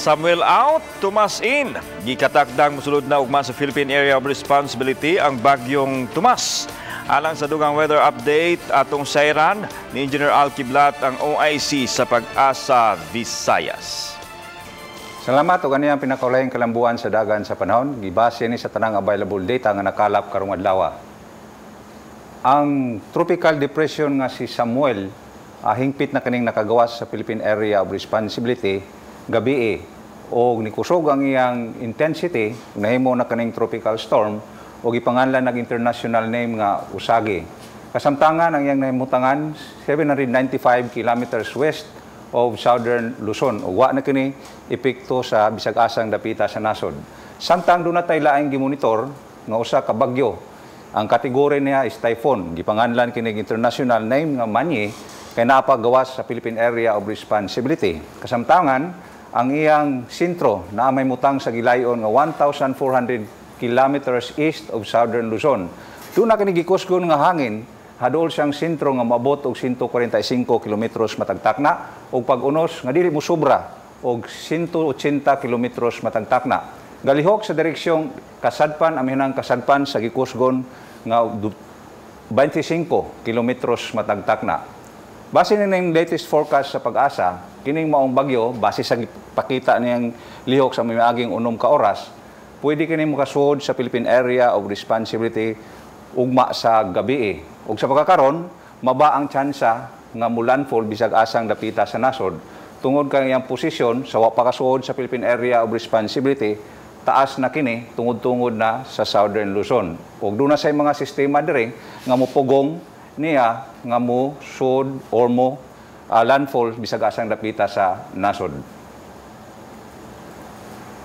Samuel out, Tomas in. Gikatakdang mosulod na ugma sa Philippine Area of Responsibility ang bagyong Tomas. Alang sa dugang weather update, atong sayran ni Engineer Al Kiblat, ang OIC sa Pag-asa Visayas. Salamat. Ug ani ang pinakaulahing kalambuan sa dagan sa panahon. Gibase ni sa tanang available data nga nakalap karong adlaw. Ang tropical depression nga si Samuel hingpit na kaning nakagawas sa Philippine Area of Responsibility gabi og nikusog ang iyang intensity, nahimo na kaning tropical storm og gipanganlan nag international name nga Usagi. Kasamtangan, ang iyang nahimutangan 795 kilometers west of southern Luzon ug wa na kini epekto sa bisag asang dapita sa nasod. Samtang duna tay laing gimonitor nga usa ka bagyo. Ang kategory niya is typhoon. Gipanganlan kini international name nga Man-Yi kay napagawas sa Philippine Area of Responsibility. Kasamtangan, ang iyang sentro na may mutang sa gilayon nga 1,400 kilometers east of southern Luzon. Doon na kini gikusgon nga hangin, hadool siyang sentro nga moabot og 145 kilometros matag takna ug pag-unos nga dili mo sobra og 180 kilometros matag takna. Galihok sa direksyong kasadpan, amihanang kasadpan sa gikusgon nga 25 kilometros matag takna. Base ni latest forecast sa Pag-asa, kining maong bagyo, base sa pakita niyang lihok sa miaging 6 ka oras, pwede kini makasuod sa Philippine Area of Responsibility ugma sa gabi. Ug sa pagkakaron, maba ang tsansa nga mulandfall bisag asang dapita sa nasod tungod kay iyang posisyon sa wa pa kasuod sa Philippine Area of Responsibility, taas na kini, tungod-tungod na sa southern Luzon. Ug duna say mga sistema diri nga mupugong niya nga mo suod or mo landfall bisag asang dapita sa nasod.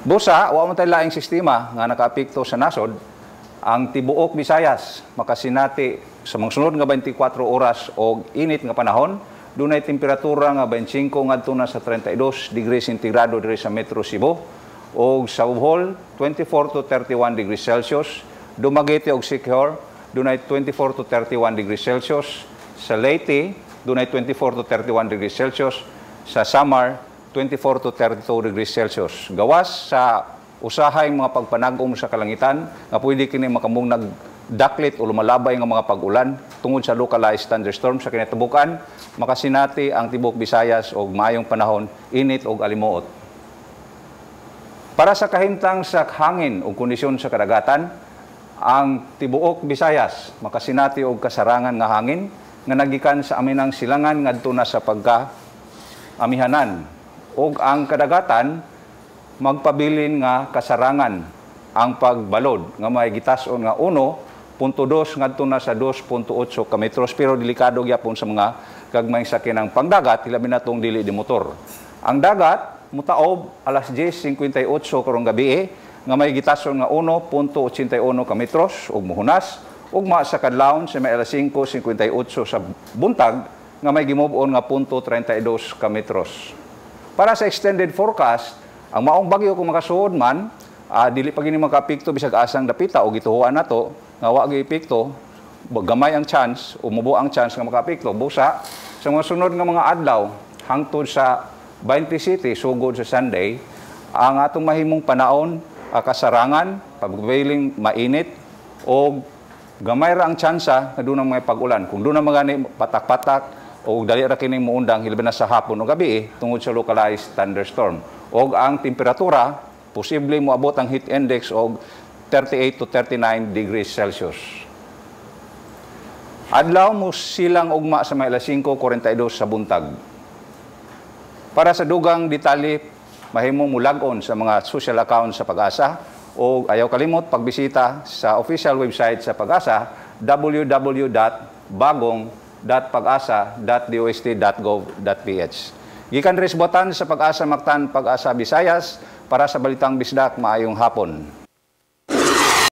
Busa, wa man tay laing sistema nga nakaapekto sa nasod, ang tibuok Visayas makasinati sa mga sunod nga 24 oras og init nga panahon. Dunay temperatura nga 25 ngadto na sa 32 degrees centigrado diri sa Metro Cebu og sa Bohol 24 to 31 degrees Celsius, Dumaguete og Siquijor dunay 24 to 31 degrees Celsius, sa Leyte dunay 24 to 31 degrees Celsius, sa Samar 24 to 32 degrees Celsius. Gawas sa usahay mga pagpanag-om sa kalangitan nga pwede kini makamung nagdaklit o lumalabay nga mga pag-ulan tungod sa localized thunderstorm, sa kinatubukan makasinati ang tibok Visayas og maayong panahon, init og alimuot. Para sa kahimtang sa hangin ug kondisyon sa kadagatan, ang tibuok Visayas makasinati og kasarangan nga hangin nga nagikan sa amihanang silangan ngadto na sa pagka amihanan ug ang kadagatan magpabilin nga kasarangan ang pagbalod nga may gitas-on nga 1.2 ngadto na sa 2.8 ka metros, pero delikado gyapon sa mga gagmayng sakyanang pangdagat, hilabi na tong dili di motor. Ang dagat mutaob alas 10:58 karong gabi nga may gitason nga 1.81 ka metros ug muhunas ugma sa kadlawon sa may alas 5:58 sa buntag nga may gimove-on nga 0.32 ka metros. Para sa extended forecast, ang maong bagyo, kung makasuod man, dili pa gini makaapekto bisag asang dapita o gituhuan nato nga wa gyud epekto, gamay ang chance o mubo ang chance nga makaapekto. Busa sa mga sunod nga mga adlaw hangtod sa 27 sugod sa Sunday, ang atong mahimong panaon kasarangan, pagbiling mainit o gamay ra ang tsansa nga doon ang mga pag-ulan. Kung doon ang mga ni patak-patak o dali ra kining muundang, hilabi na sa hapon o gabi tungod sa localized thunderstorm. Og ang temperatura, posible moabot ang heat index og 38 to 39 degrees Celsius. Adlaw mo silang ugma sa may alas 5:42 sa buntag. Para sa dugang detalye, mahimong mulag-on sa mga social accounts sa Pag-asa o ayaw kalimot pagbisita sa official website sa Pag-asa, www.bagong.pagasa.dost.gov.ph. Gikan ris Botan sa Pag-asa Mactan, Pag-asa Visayas, para sa Balitang Bisdak, maayong hapon.